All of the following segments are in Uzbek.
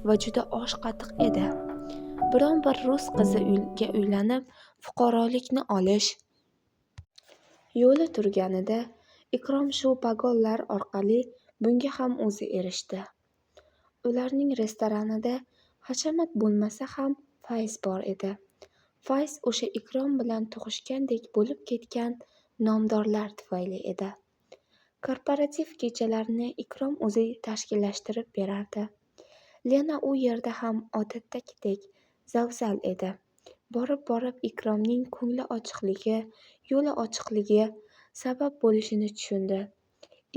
va juda osh-qatiq edi. Biron bir rus qiziga uylanib, fuqarolikni olish yo'li turganida Ikrom shu pogonlar orqali bunga ham o'zi erishdi. Ularning restoranida hashamat bo'lmasa ham fayz bor edi. Fayz o'sha Ikrom bilan tug'ishgandek bo'lib ketgan nomdorlar tufayli edi. Korporativ kechalarni Ikrom o'zi tashkillashtirib berardi. Lena u yerda ham odatdagidek zavzal edi. Borib-borib Ikromning ko'ngli ochiqligi, yo'li ochiqligiga sabab bo'lishini tushundi.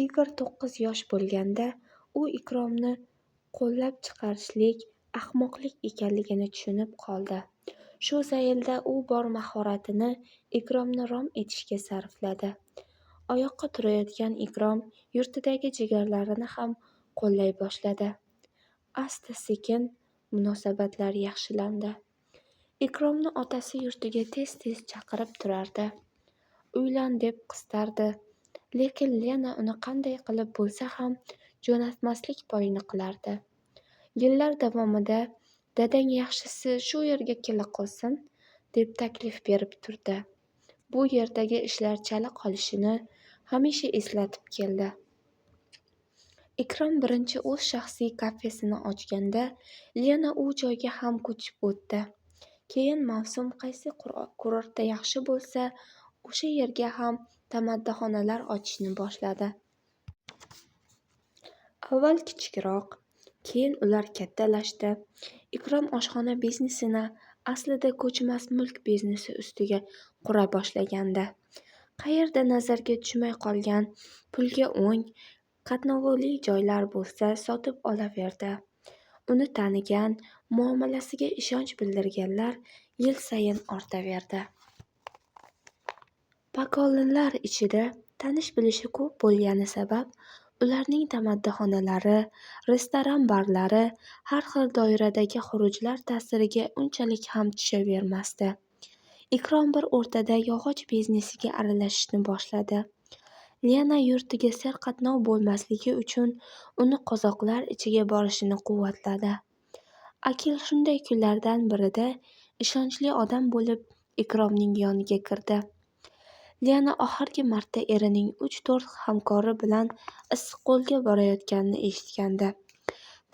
Igor 9 yosh bo'lganda u Ikromni qo'llab chiqarishlik ahmoqlik ekanligini tushunib qoldi. Shu zaylda u bor mahoratini Ikromni rom etishga sarfladi. Oyoqqa turayotgan Ikrom yurtidagi jigarlarini ham qo'llay boshladi. Asta-sekin munosabatlar yaxshilandi. Ikromni otasi yurtiga tez-tez chaqirib turardi. Uylan deb qistardi. Lekin Lena uni qanday qilib bo'lsa ham jo'natmaslik poyini qilardi. Yillar davomida dadang yaxshisi shu yerga kela qolsin, deb taklif berib turdi. Bu yerdagi ishlar chala qolishini hamisha eslatib keldi. Ikrom birinchi o'z shaxsiy kafesini ochganda Lena u joyga ham ko'chib o'tdi. Keyin mavsum qaysi kurortda yaxshi bo'lsa, o'sha yerga ham tamaddixonalar ochishni boshladi. Avval kichikroq, keyin ular kattalashdi. Ikrom oshxona biznesini aslida ko'chmas mulk biznesi ustiga qura boshlagandi. Qayerda nazarga tushmay qolgan, pulga o'ng, qatnovli joylar bo'lsa sotib olaverdi. Uni tanigan, muomalasiga ishonch bildirganlar yil sayin ortaverdi. Pokolinlar ichida tanish-bilishi ko'p bo'lgani sabab ularning tamaddixonalari, restoran-barlari har xil doiradagi xurujlar ta'siriga unchalik ham tushavermasdi. Ikrom bir o'rtada yog'och biznesiga aralashishni boshladi. Lena yurtiga serqatnov bo'lmasligi uchun uni qozoqlar ichiga borishini quvvatladi. Akil shunday kunlardan birida ishonchli odam bo'lib Ikromning yoniga kirdi. Lena oxirgi marta erining 3-4 hamkori bilan Issiqko'lga borayotganini eshitgandi.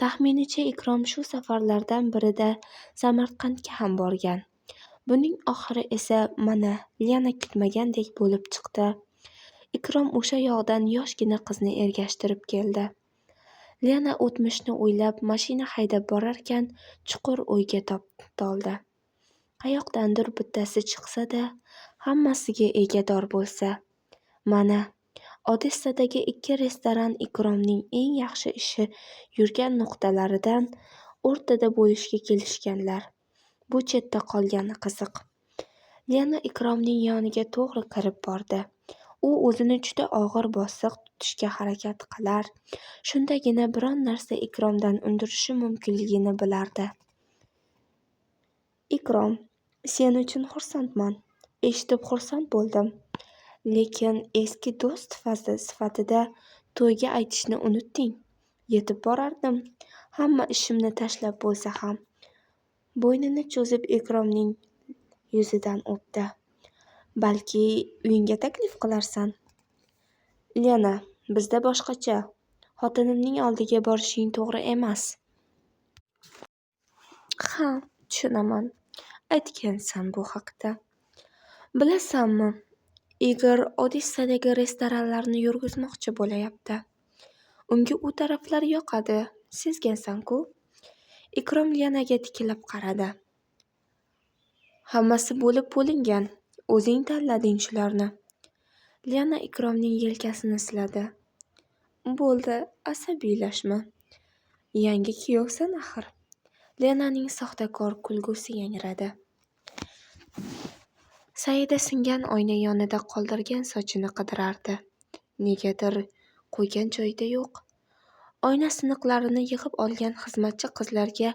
Taxminicha Ikrom shu safarlardan birida Samarqandga ham borgan. Buning oxiri esa mana Lena kutmagandek bo'lib chiqdi. Ikrom o'sha yoqdan yoshgina qizni ergashtirib keldi. Lena o'tmishni o'ylab mashina haydab borarkan chuqur o'yga toldi. Qayoqdandir bittasi chiqsa-da, hammasiga egador bo'lsa. Mana, Odessadagi 2 restoran Ikromning eng yaxshi ishi yurgan nuqtalaridan o'rtada bo'lishga kelishganlar. Bu chetda qolgani qiziq. Lena Ikromning yoniga to'g'ri kirib bordi. U o'zini juda og'ir bosiq tutishga harakat qilar, shundagina biron narsa Ikromdan undirishi mumkinligini bilardi. Ikrom, sen uchun xursandman. Eshitib xursand bo'ldim. Lekin eski do'st sifatida to'yga aytishni unutding. Yetib borardim, hamma ishimni tashlab bo'lsa ham. Bo'ynini cho'zib Ikromning yuzidan o'pdi. Balki uyingga taklif qilarsan? Lena, bizda boshqacha. Xotinimning oldiga borishing to'g'ri emas. Ha, tushunaman. Aytgansan bu haqda. Bilasanmi, Igor Odessadagi restoranlarni yurgizmoqchi bo'layapti. Unga u taraflar yoqadi, sezgansan-ku. Ikrom Lenaga tikilib qaradi. Hammasi bo'lib bo'lingan, o'zing tanlading shularni. Lena Ikromning yelkasini siladi. Bo'ldi, asabiylashma. Yangi kuyovsan axir. Lenaning soxtakor kulgusi yangradi. Saida singan oyna yonida qoldirgan sochini qidirardi. Negadir qo'ygan joyida yo'q. Oyna siniqlarini yig'ib olgan xizmatchi qizlarga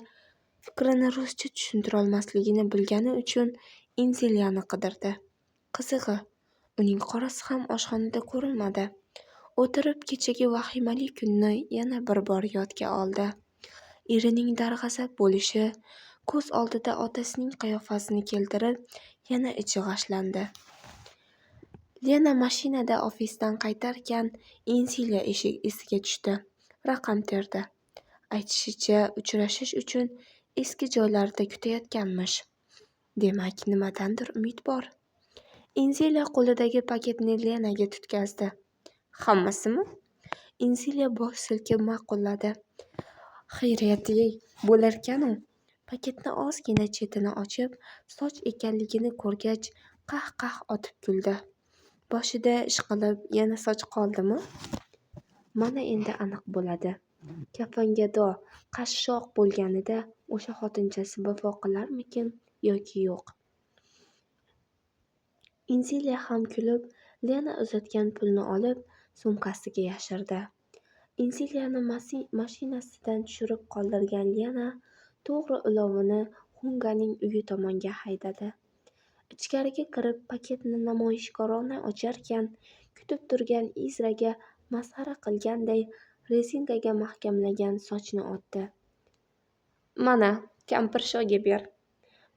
fikrini ruscha tushuntirolmasligini bilgani uchun Inzilyani qidirdi. Qizig'i, uning qorasi ham oshxonada ko'rinmadi. O'tirib kechagi vahimali kunni yana bir bor yodga oldi. Erining darg'azab bo'lishi ko'z oldida otasining qiyofasini keltirib, yana ichi g'ashlandi. Lena mashinada ofisdan qaytarkan Inzilya esiga tushdi. Raqam terdi. Aytishicha, uchrashish uchun eski joylarida kutayotganmish. Demak, nimadandir umid bor. Inzilya qo'lidagi paketni Lenaga tutqazdi. Hammasimi? Inzilya bosh silkib ma'qulladi. Xayriyat-ey, bo'larkan-u. Paketni ozgina chetini ochib, soch ekanligini ko'rgach, qah-qah otib kuldi. Boshida ishqilib, yana soch qoldimi? Mana endi aniq bo'ladi. Kafangado qashshoq bo'lganida o'sha xotinchasi vafo qilarmikin yoki yo'q? Inzilya ham kulib, Lena uzatgan pulni olib, sumkasiga yashirdi. Inzilyani mashinasidan tushirib qoldirgan Lena to'g'ri ulovini Xunganing uyi tomonga haydadi. Ichkariga kirib, paketni namoyishkorona ocharkan, kutib turgan Izraga masxara qilganday rezinkaga mahkamlangan sochni otdi. Mana, kampirshoga ber.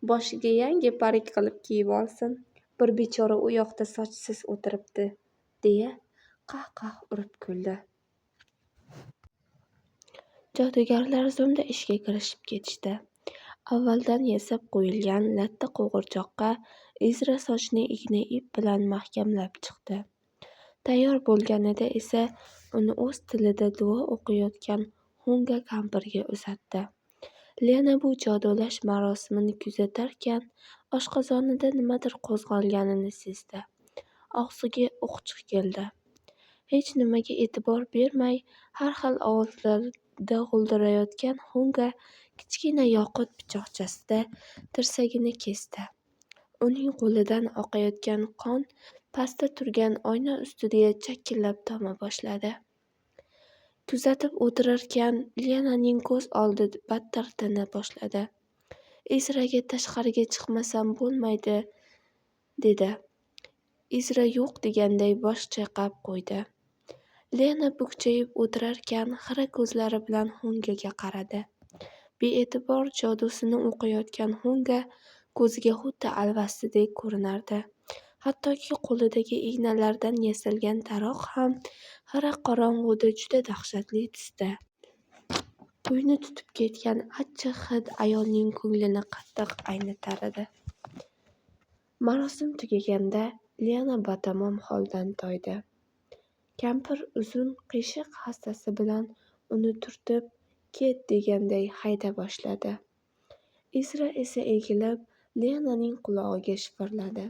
Boshiga yangi parik qilib kiyib olsin. Bir bechora u yoqda sochsiz o'tiribdi, deya qah-qah urib kuldi. Jodugarlar zumda ishga kirishib ketishdi. Avvaldan yasab qo'yilgan latta qo'g'irchoqqa Izra sochni igna ip bilan mahkamlab chiqdi. Tayyor bo'lganida esa uni o'z tilida duo o'qiyotgan Xunga kampirga uzatdi. Lena bu jodulash marosimini kuzatarkan, oshqozonida nimadir qo'zg'alganini sezdi. Og'ziga o'qchiq keldi. Hech nimaga e'tibor bermay, har xil ovozlarda g'o'ldirayotgan Xunga kichkina yoqut pichoqchasida tirsagini kesdi. Uning qo'lidan oqayotgan qon pastda turgan oyna ustiga chakillab toma boshladi. Kuzatib o'tirarkan, Lenaning ko'z oldi battar tina boshladi. Izraga tashqariga chiqmasam bo'lmaydi, dedi. Izra yo'q deganday bosh chayqab qo'ydi. Lena bukchayib o'tirarkan, xira ko'zlari bilan Xungaga qaradi. Bee'tibor jodusini o'qiyotgan Xunga ko'ziga xuddi alvastidek ko'rinardi. Hattoki qo'lidagi ignalardan yasalgan taroq ham xira qorong'uda juda dahshatli tusda. Uyni tutib ketgan achchiq hid ayolning ko'nglini qattiq aynitar edi. Marosim tugaganda Lena batamom holdan toydi. Kampir uzun qiyshiq hassasi bilan uni turtib, ket deganday hayda boshladi. Izra esa egilib, Lenaning qulog'iga shivirladi.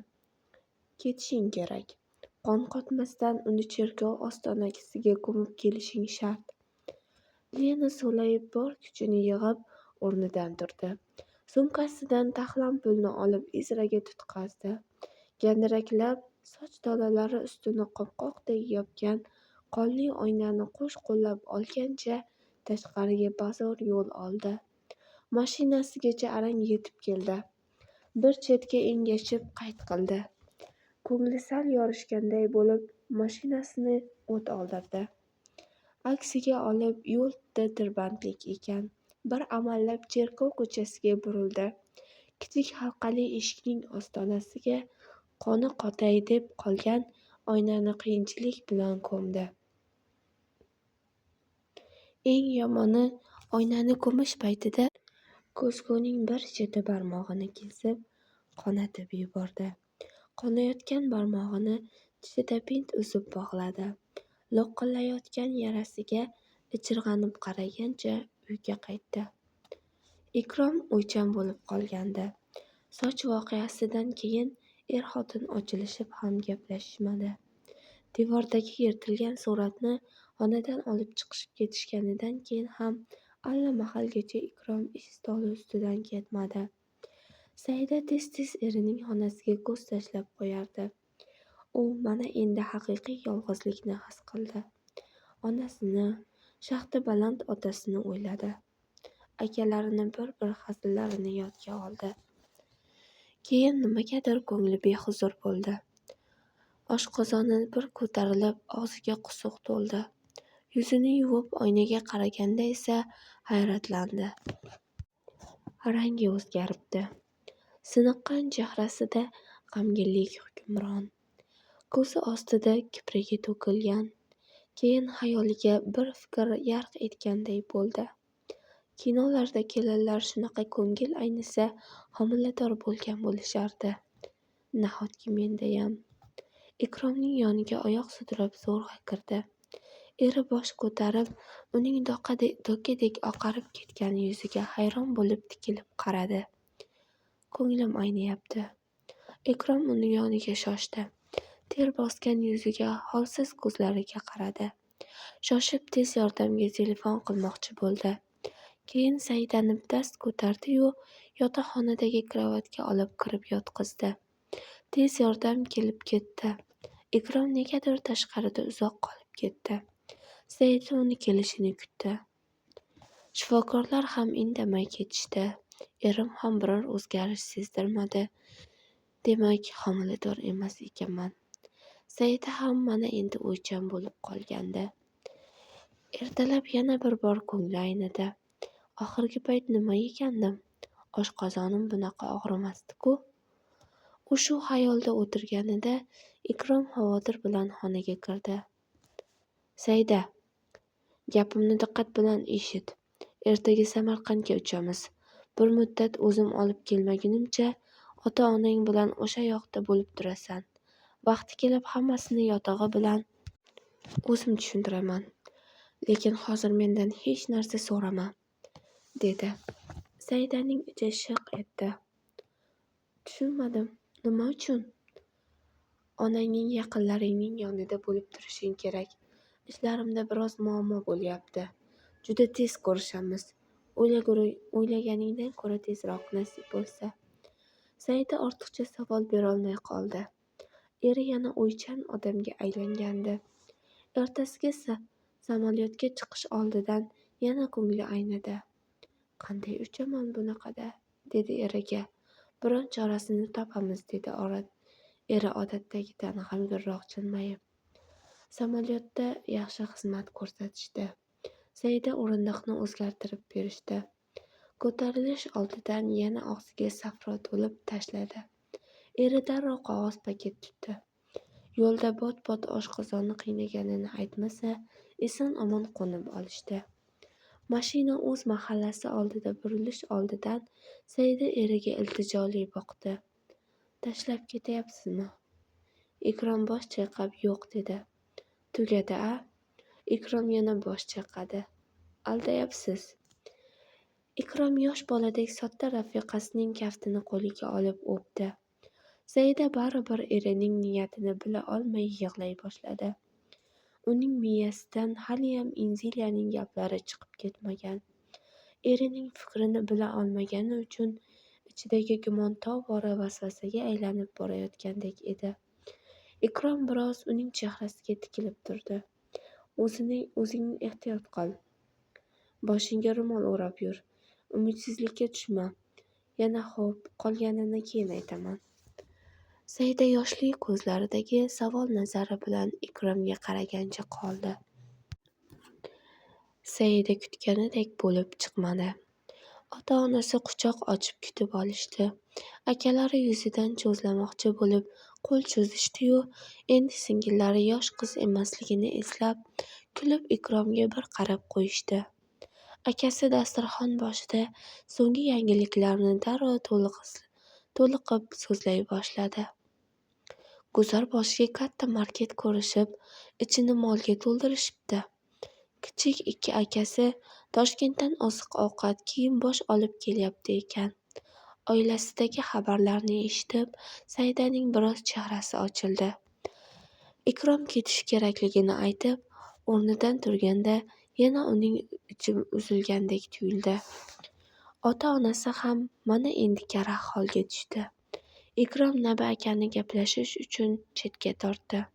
Ketishing kerak. Qon qotmasdan uni cherkov ostonasiga ko'mib kelishing shart. Lena so'layib bor kuchini yig'ib o'rnidan turdi. Sumkasidan taxlam pulni olib Izraga tutqazdi. Gandiraklab soch tolalari ustini qopqoqday yopgan qonli oynani qo'sh qo'llab olgancha tashqariga bazo'r yo'l oldi. Mashinasigacha arang yetib keldi. Bir chetga engashib qayt qildi. Ko'ngli sal yorishganday bo'lib, mashinasini o't oldirdi. Aksiga olib, yo'l tirbandlik ekan. Bir amallab cherkov ko'chasiga burildi. Kichik halqali eshikning ostonasiga qoni qotay deb qolgan oynani qiyinchilik bilan ko'mdi. Eng yomoni, oynani ko'mish paytida ko'zguning bir cheti barmog'ini kesib, qonatib yubordi. Qonayotgan barmog'ini tishida bint uzib bog'ladi. Lo'qillayotgan yarasiga ijirg'anib qaragancha uyga qaytdi. Ikrom o'ychan bo'lib qolgandi. Soch voqeasidan keyin er-xotin ochilishib ham gaplashishmadi. Devordagi yirtilgan suratni xonadan olib chiqishib ketishganidan keyin ham allamahalgacha Ikrom ish stoli ustidan ketmadi. Saida tez-tez erining xonasiga ko'z tashlab qo'yardi. U mana endi haqiqiy yolg'izlikni his qildi. Onasini, shahdi baland otasini o'yladi. Akalarini bir-bir hazillarini yodga oldi. Keyin nimagadir ko'ngli behuzur bo'ldi. Oshqozoni bir ko'tarilib, og'ziga qusuq to'ldi. Yuzini yuvib oynaga qaraganda esa Hayratlandi. Rangi o'zgaribdi. Siniqqan chehrasida g'amginlik hukmron. Ko'zi ostida kiprigi to'kilgan. Keyin xayoliga bir fikr yarq etganday bo'ldi. Kinolarda kelinlar shunaqa ko'ngil aynisa homilador bo'lgan bo'lishardi. Nahotki mendayam? Ikromning yoniga oyoq sudrab zo'rg'a kirdi. Eri bosh ko'tarib, uning dokadek oqarib ketgan yuziga hayron bo'lib tikilib qaradi. Ko'nglim ayniyapti. Ikrom uning yoniga shoshdi. Ter bosgan yuziga, holsiz ko'zlariga qaradi. Shoshib tez yordamga telefon qilmoqchi bo'ldi. Keyin Saidani dast ko'tardi-yu, yotoqxonadagi kravatga olib kirib yotqizdi. Tez yordam kelib ketdi. Ikrom negadir tashqarida uzoq qolib ketdi. Saida uni kelishini kutdi. Shifokorlar ham indamay ketishdi. Erim ham biror o'zgarish sezdirmadi. Demak, homilador emas ekanman. Saida ham mana endi o'ychan bo'lib qolgandi. Ertalab yana bir bor ko'ngli aynidi. Oxirgi payt nima yegandim? Oshqozonim bunaqa og'rimasdi-ku. U shu xayolda o'tirganida Ikrom xavotir bilan xonaga kirdi. Saida, gapimni diqqat bilan eshit. Ertaga Samarqandga uchamiz. Bir muddat o'zim olib kelmagunimcha ota-onang bilan o'sha yoqda bo'lib turasan. Vaqti kelib hammasini yotog'i bilan o'zim tushuntiraman. Lekin hozir mendan hech narsa so'rama, dedi. Saidaning ichi shiq etdi. Tushunmadim. Nima uchun? Onangning, yaqinlaringning yonida bo'lib turishing kerak. Ishlarimda biroz muammo bo'lyapti. Juda tez ko'rishamiz. O'ylaganingdan ko'ra tezroq, nasib bo'lsa. Saida ortiqcha savol berolmay qoldi. Eri yana o'ychan odamga aylangandi. Ertasiga samolyotga chiqish oldidan yana ko'ngli aynidi. Qanday uchaman bunaqada, dedi eriga. Biron chorasini topamiz, dedi eri odatdagidan g'amginroq jilmayib. Samolyotda yaxshi xizmat ko'rsatishdi. Saida o'rindiqni o'zgartirib berishdi. Ko'tarilish oldidan yana og'ziga safro to'lib tashladi. Eri darrov qog'oz paket tutdi. Yo'lda bot-bot oshqozoni qiynaganini aytmasa, eson-omon qo'nib olishdi. Mashina o'z mahallasi oldida burilish oldidan Saida eriga iltijoli boqdi. Tashlab ketayapsizmi? Ikrom bosh chayqab yo'q dedi. Tugadi-a? Ikrom yana bosh chayqadi. Aldayapsiz. Ikrom yosh boladek sodda rafiqasining kaftini qo'liga olib o'pdi. Saida baribir erining niyatini bila olmay yig'lay boshladi. Uning miyasidan haliyam Inziliyaning gaplari chiqib ketmagan. Erining fikrini bila olmagani uchun ichidagi gumon tobora vasvasaga aylanib borayotgandek edi. Ikrom biroz uning chehrasiga tikilib turdi. O'zingni ehtiyot qil. Boshingga ro'mol o'rab yur. Umidsizlikka tushma. Yana xo'p, qolganini keyin aytaman. Saida yoshli ko'zlaridagi savol nazari bilan Ikromga qaragancha qoldi. Saida kutganidek bo'lib chiqmadi. Ota-onasi quchoq ochib kutib olishdi. Akalari yuzidan cho'zlamoqchi bo'lib qo'l cho'zishdi-yu, endi singillari yosh qiz emasligini eslab, kulib Ikromga bir qarab qo'yishdi. Akasi dasturxon boshida so'nggi yangiliklarni darrov to'liqib so'zlay boshladi. Guzar boshiga katta market ko'rishib, ichini molga to'ldirishibdi. Kichik ikki akasi Toshkentdan oziq-ovqat, kiyim-bosh olib kelyapti ekan. Oilasidagi xabarlarni eshitib, Saidaning biroz chehrasi ochildi. Ikrom ketishi kerakligini aytib, o'rnidan turganda yana uning ichi uzilgandek tuyuldi. Ota-onasi ham mana endi karaxt holga tushdi. Ikrom Nabi akani gaplashish uchun chetga tortdi.